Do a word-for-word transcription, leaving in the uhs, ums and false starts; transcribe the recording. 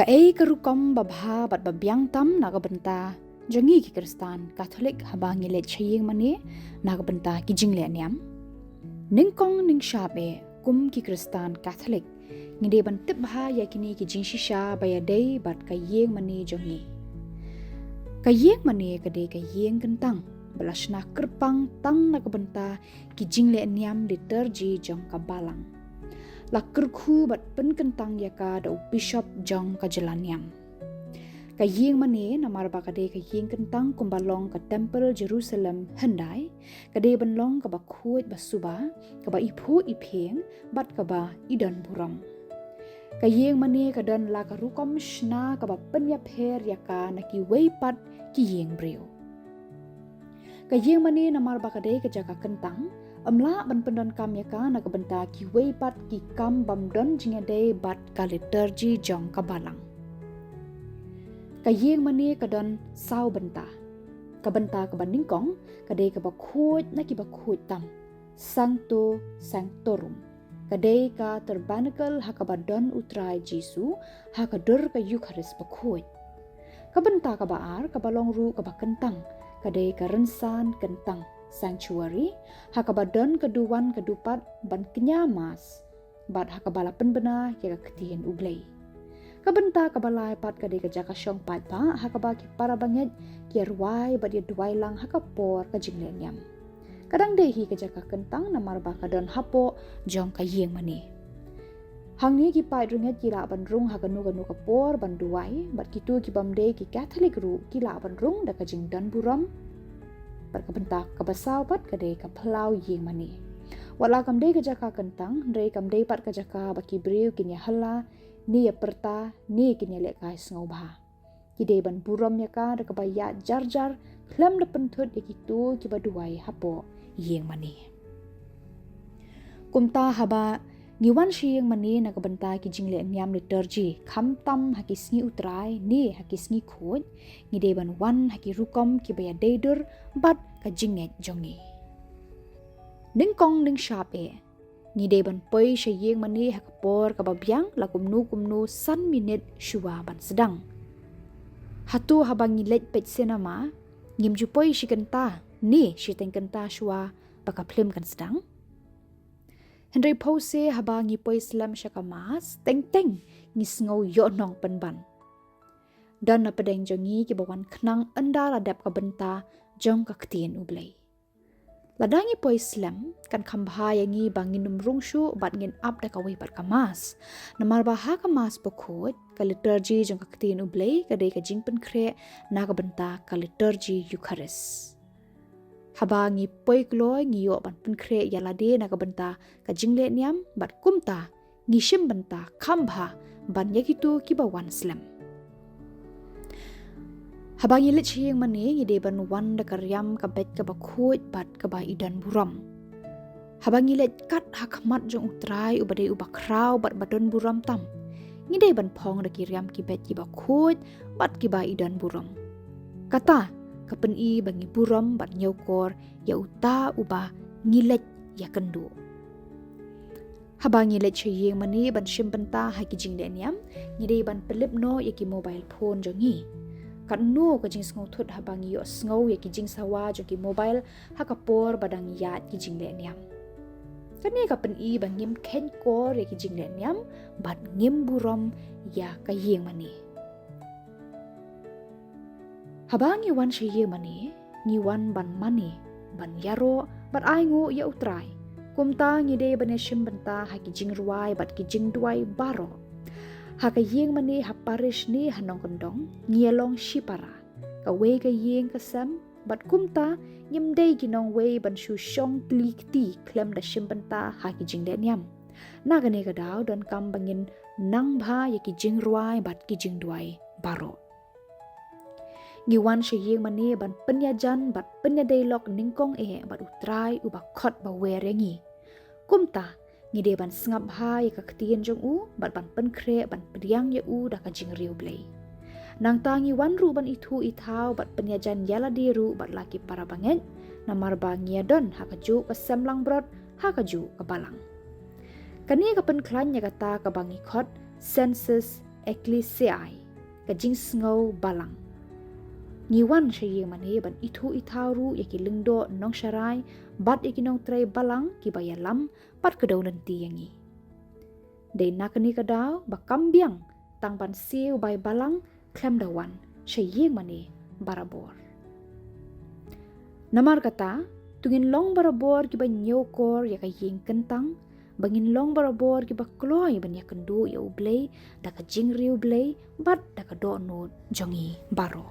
Kaei ka rukom babha bad babiang tam na ka bynta jong ngi ki Khristan Katholik haba ngi leit sha ïing mane na ka bynta ki jingleh niam? Nyngkong nyngshap eh, kum ki Khristan Katholik, ngi dei ban tip bha ïa kine ki jingshisha ba ïadei bad ka ïing mane jong ngi. Ka ïing mane ka dei ka ïing kyntang ba la shna kyrpang tang na ka bynta ki jingleh niam liturgy jong ka Balang. La kyrkhu bad pynkyntang ïa ka da u bishop jong ka jylla niam. Ka ïing mane, namar ba ka dei ka ïing kyntang kumba long ka templ Jerusalem hyndai, ka dei ban long kaba khuid ba suba, kaba iphuh iphieng bad kaba i don burom. Ka ïing mane ka don la ka rukom shna kaba pynïapher ïa ka na kiwei pat ki ïing briew. Ka ïing mane, namar ba ka dei ka jaka kyntang, ym lah ban pyndonkam ïa ka na ka bynta kiwei pat ki kam bym don jingïadei bad ka liturgy jong ka Balang. Ka ïing mane ka don saw bynta. Ka bynta kaba nyngkong ka dei kaba khuid na kiba khuid tam, Sancto Sanctorum. Ka dei ka tabernacle ha kaba don u Trai Jisu, ha ka dur ka Eukharist bakhuid. Ka bynta kaba ar kaba long ruh kaba kyntang, ka dei ka rynsan kyntang, sanctuary, ha kaba don ka duwan ka dupat ban kñia Mass, bad ha kaba la pynbna ïa ka ktien U Blei. Ka bynta kaba lai pat ka dei ka jaka shong paidbah ha kaba ki para bangeit ki ïa rwai bad ïa duwai lang ha ka por ka jingleh niam. Ka dang dei hi ka jaka kyntang namar ba ka don hapoh jong ka ïing mane. Hangne ki paid rngeit ki lah ban rung ha kano kano ka por ban duwai, bad kito ki bym dei ki Katholik ruh ki lah ban rung da ka jingdon burom. Bad ka bynta kaba saw pat ka dei ka phyllaw ïing mane. Wat la kam dei ka jaka kyntang, hynrei kam dei pat ka jaka ba ki briew kin ïa hylla, ne ïa pyrta, ne kin ïa lehkai sngewbha. Ki dei ban burom ïa ka da kaba ïaid jar jar, khlem da pynthut ïa kito kiba duwai hapoh ïing mane. Kumta haba ngi wan sha ïing mane na ka bynta ki jingleh niam liturgy, khamtam ha ki sngi U Trai ne ha ki sngi khuid, ngi dei ban wan ha ki rukom kiba ïadei dur bad ka jingngeit jong ngi. Nyngkong nyngshap eh, ngi dei ban poi sha ïing mane ha ka por kaba biang, la kumno kumno san minit shuwa ban sdang. Hato haba ngi leit peit cinema, ngim ju poi shi kynta ne shiteng kynta shuwa ba ka phlim kan sdang? Hynrei phewse haba ngi poi slem sha ka Mass, teng teng ngi sngew ïoh nongpynban. Don na pdeng jong ngi kiba wan khnang ynda la dep ka bynta jong ka ktien U Blei. Lada ngi poi slem, kan kham bha ïa ngi ba ngin ym rung shuh bad ngin ap da kawei pat ka Mass. Namar ba ha ka Mass bakhuid, ka liturgy jong ka ktien U Blei ka dei ka jingpynkhreh na ka bynta ka liturgy Eukharist. Haba ngi poi kloi, ngi ïoh ban pynkhreh ïa lade na ka bynta ka jingleh niam, bad kumta ngi shim bynta kham bha ban ïa kito kiba wan slem. Haba ngi leit sha ïing mane, ngi dei ban wan da ka riam ka beit kaba khuid baba khuid bad kaba i don burom. Haba ngi leit kat ha khmat jong U Trai uba dei uba khraw bad ba don burom tam, ngi dei ban phong da ki riam ki beit kiba khuid bad kiba i don burom. Kata ka pyni ba ngi burom bad ñiewkor ïa uta uba ngi leit ïakynduh. Haba ngi leit sha ïing mane ban shim bynta ha ki jingleh niam, ngi dei ban pynlip noh ïa ki mobile phone jong ngi. Katno ka jingsngewthut haba ngi ïohsngew ïa ki jingsawa jong ki mobile ha ka por ba dang ïaid ki jingleh niam. Kane ka pyni ba ngim kheiñ kor ïa ki jingleh niam bad ngim burom ïa ka ïing mane. Haba ngi wan sha ïing mane, ngi wan ban mane, ban ïaroh bad ainguh ïa U Trai. Kumta ngi dei ban ïashim bynta ha ki jingrwai bad ki jingduwai baroh. Ha ka ïing mane, ha parish ne ha nongkyndong, ngi ïalong shipara. Kawei ka ïing ka sem, bad kumta ngim dei ki nongwei ban shu shong kli kti khlem da shim bynta ha ki jingleh niam. Na kane ka daw donkam ba ngin nang bha ïa ki jingrwai bad ki jingduwai baroh. Ngi wan sha ïing mane ban pynïajan bad pynïadei lok nyngkong eh bad U Trai uba khot ba wer ïa ngi. Kumta ngi dei ban sngap bha ïa ka ktien jong U bad ban pynkhreh ban pdiang ïa U da ka jingriewblei. Nangta ngi wan ruh ban ithuh ithaw bad pynïajan ïa lade ruh bad la ki para bangeit, namar ba ngi ïadon ha kajuh ka sem langbrot, ha kajuh ka balang. Kane ka pynkhlaiñ ïa kata kaba ngi khot sensus Ecclesiae, ka jingsngew balang. Ngi wan sha ïing mane ban ithuh ithaw ruh ïa ki lyngdoh nongsharai bad ïa ki nongtrei balang kiba ïalam bad kdew lynti ïa ngi. Dei na kane ka daw ba kam biang tang ban siew bai balang khlem da wan sha ïing mane barabor. Namar kata, to ngin long barabor kiba ñiewkor ïa ka ïing kyntang, ba ngin long barabor kiba kloi ban ïakynduh ïa U Blei da ka jingriewblei bad da ka dohnud jong ngi baroh.